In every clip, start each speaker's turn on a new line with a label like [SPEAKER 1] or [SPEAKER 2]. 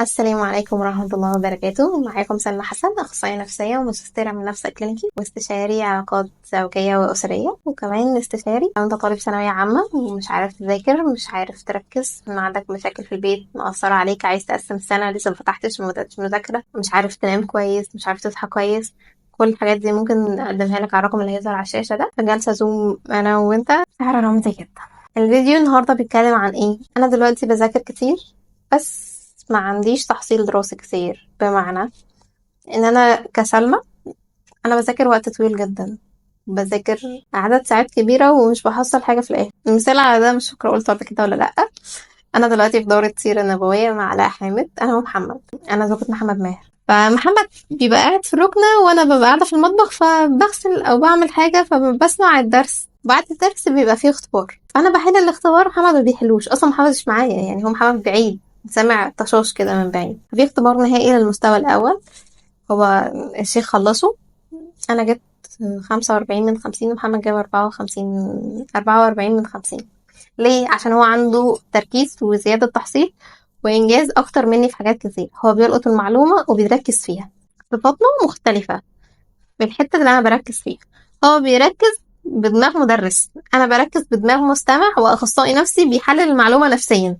[SPEAKER 1] السلام عليكم ورحمة الله وبركاته. معاكم سلمى حسن، أخصائية نفسية وماجستير علم نفس كلينيكي واستشاري علاقات زوجية وأسرية، وكمان استشاري لو أنت طالب ثانوية عامة ومش عارف تذاكر، مش عارف تركز، عندك مشاكل في البيت مأثرة عليك، عايز تقسم سنة لسه ما فتحتش، ما بدأتش مذاكرة، مش عارف تنام كويس، مش عارف تصحى كويس، كل الحاجات دي ممكن أقدمها لك على الرقم اللي هيظهر على الشاشة ده في جلسة زوم أنا وأنت، سعر رمزي جدا. الفيديو النهاردة بيتكلم عن إيه؟ أنا دلوقتي بذاكر كتير بس ما عنديش تحصيل دراسي كتير، بمعنى ان انا كسلمى انا بذاكر وقت طويل جدا، بذاكر عدد ساعات كبيرة ومش بحصل حاجة في الاخر. المثال على ده مش فاكرة قلت قبل كده ولا لأ، انا دلوقتي في دورة سيرة نبوية مع علاء حامد، انا ومحمد، انا زوجة محمد ماهر. فمحمد بيبقى قاعد في الركنة وانا ببقى قاعدة في المطبخ، فبغسل او بعمل حاجة فبسمع الدرس. بعد الدرس بيبقى فيه اختبار، فانا بحل الاختبار، محمد ما بيحلوش اصلا، محمد مش معايا، يعني هو محمد بعيد، سامع طشاش كده من بعيد. في اختبار نهائي للمستوى الأول، هو الشيخ خلصه، أنا جبت 45 من 50 ومحمد جاب 44 من 50. ليه؟ عشان هو عنده تركيز وزيادة تحصيل وإنجاز أكتر مني في حاجات كتير، هو بيلقط المعلومة وبيركز فيها. صفاتنا مختلفة في الحتة اللي أنا بركز فيها، هو بيركز بدماغ مدرس، أنا بركز بدماغ مستمع وأخصائي نفسي بيحلل المعلومة نفسيا،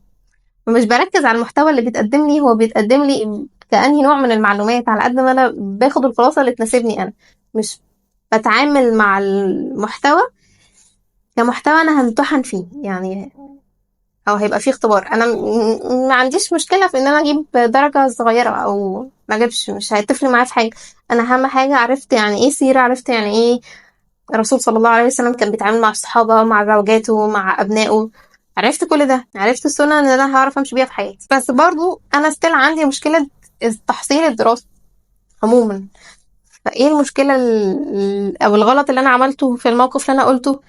[SPEAKER 1] ومش بركز على المحتوى اللي بيتقدم لي، هو بيتقدم لي كأنهي نوع من المعلومات، على قد ما أنا باخد الخلاصة اللي تناسبني أنا، مش بتعامل مع المحتوى كمحتوى أنا همتحن فيه يعني، أو هيبقى فيه اختبار. أنا ما عنديش مشكلة في إن أنا أجيب درجة صغيرة أو ما أجيبش، مش هيتفرق معايا في حاجة. أنا أهم حاجة عرفت يعني إيه سيرة، عرفت يعني إيه الرسول صلى الله عليه وسلم كان بيتعامل مع الصحابة، مع زوجاته، مع أبنائه، عرفت كل ده، عرفت السنة ان انا هعرف امشي بيها في حياتي. بس برضو انا still عندي مشكلة التحصيل الدراسي عموما. فايه المشكلة او الغلط اللي انا عملته في الموقف اللي انا قلته؟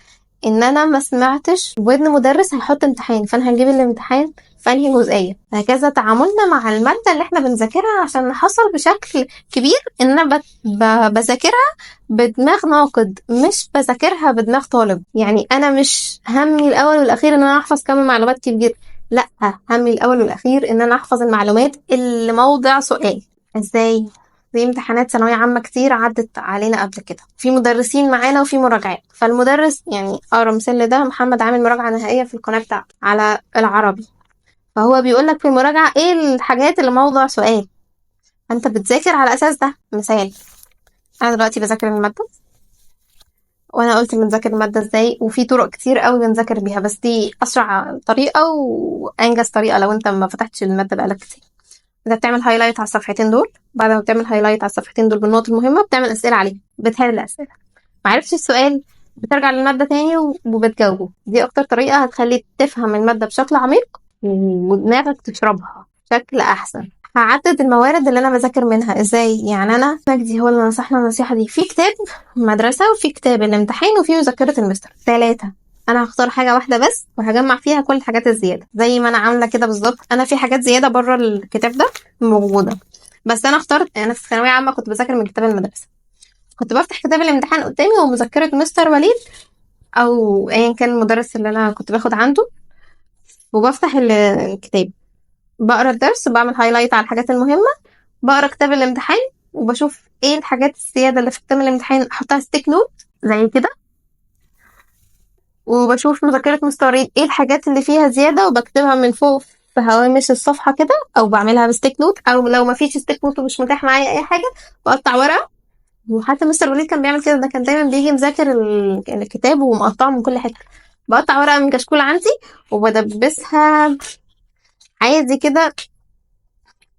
[SPEAKER 1] ان انا ما سمعتش ودن مدرس هيحط امتحان، فانا هجيب الامتحان في انهي جزئية. هكذا تعاملنا مع المادة اللي احنا بنذاكرها عشان نحصل بشكل كبير ان انا بذاكرها بدماغ ناقد، مش بذاكرها بدماغ طالب. يعني انا مش همي الاول والاخير ان انا احفظ كم معلومات كبير، لا، همي الاول والاخير ان انا احفظ المعلومات اللي موضع سؤال. ازاي؟ في امتحانات ثانوية عامة كتير عدت علينا قبل كده، في مدرسين معانا وفي مراجعات. فالمدرس يعني اقرب مثال لده محمد عامل مراجعة نهائية في القناة بتاعته على العربي، فهو بيقول لك في المراجعة ايه الحاجات اللي موضع سؤال، فانت بتذاكر على اساس ده. مثال، انا دلوقتي بذاكر المادة، وانا قلت بنذاكر المادة ازاي، وفي طرق كتير قوي بنذاكر بيها، بس دي اسرع طريقة وانجز طريقة لو انت ما فتحتش المادة بقالك كتير. انت بتعمل highlight على الصفحتين دول، بعد ما بتعمل highlight على الصفحتين دول بالنقط المهمة بتعمل أسئلة عليهم، بتحل الأسئلة، ما عرفتش السؤال بترجع للمادة تاني وبتجاوبه. دي أكتر طريقة هتخليك تفهم المادة بشكل عميق ودماغك تشربها بشكل أحسن. هعدد الموارد اللي أنا بذاكر منها إزاي؟ يعني أنا مجدي هو اللي نصحنا النصيحة دي، في كتاب مدرسة وفي كتاب الامتحان وفي مذكرة المستر، 3. أنا هختار حاجة واحدة بس وهجمع فيها كل الحاجات الزيادة زي ما أنا عاملة كده بالظبط. أنا في حاجات زيادة بره الكتاب ده موجودة، بس أنا اخترت. أنا في ثانوية عامة كنت بذاكر من كتاب المدرسة، كنت بفتح كتاب الامتحان قدامي ومذكرة مستر وليد أو أيا كان المدرس اللي أنا كنت باخد عنده، وبفتح الكتاب بقرا الدرس وبعمل highlight على الحاجات المهمة، بقرا كتاب الامتحان وبشوف ايه الحاجات الزيادة اللي في كتاب الامتحان احطها sticky note زي كده، وبشوف مذكرة مستر وليد ايه الحاجات اللي فيها زيادة وبكتبها من فوق في هوامش الصفحة كده، او بعملها ب sticky note، او لو ما فيش sticky note ومش متاح معايا اي حاجة بقطع ورقة. وحتى مستر وليد كان بيعمل كده، ده كان دايما بيجي مذاكر الكتاب ومقطعه من كل حتة. بقطع ورقة من كشكول عندي وبدبسها عادي كده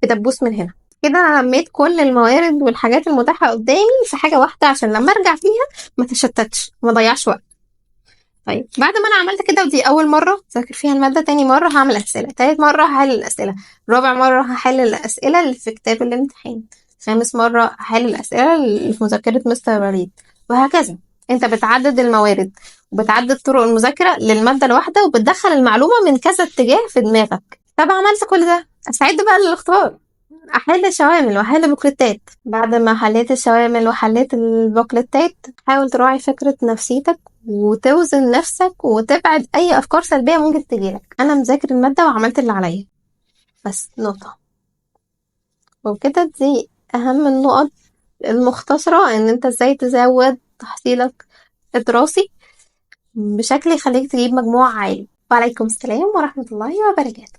[SPEAKER 1] بدبوس من هنا كده. انا لميت كل الموارد والحاجات المتاحة قدامي في حاجة واحدة عشان لما ارجع فيها ما تشتتش وما اضيعش وقت. طيب بعد ما انا عملت كده، ودي اول مرة ذاكر فيها المادة، تاني مرة هعمل اسئلة، تالت مرة هحل الاسئلة، رابع مرة هحل الاسئلة اللي في كتاب الامتحان، خامس مرة هحل الاسئلة اللي في مذكرة مستر وليد، وهكذا. انت بتعدد الموارد وبتعدد طرق المذاكرة للمادة الواحدة وبتدخل المعلومة من كذا اتجاه في دماغك. طب عملت كل ده، استعد بقى للاختبار، احل شوامل واحل بوكلتات. بعد ما حليت الشوامل وحليت البوكلتات، حاول تراعي فكرة نفسيتك وتوزن نفسك وتبعد اي افكار سلبية ممكن تجيلك. انا مذاكر المادة وعملت اللي عليا، بس نقطة. وبكده دي أهم النقط المختصرة إن انت ازاي تزود تحصيلك الدراسي بشكل يخليك تجيب مجموع عالي. وعليكم السلام ورحمة الله وبركاته.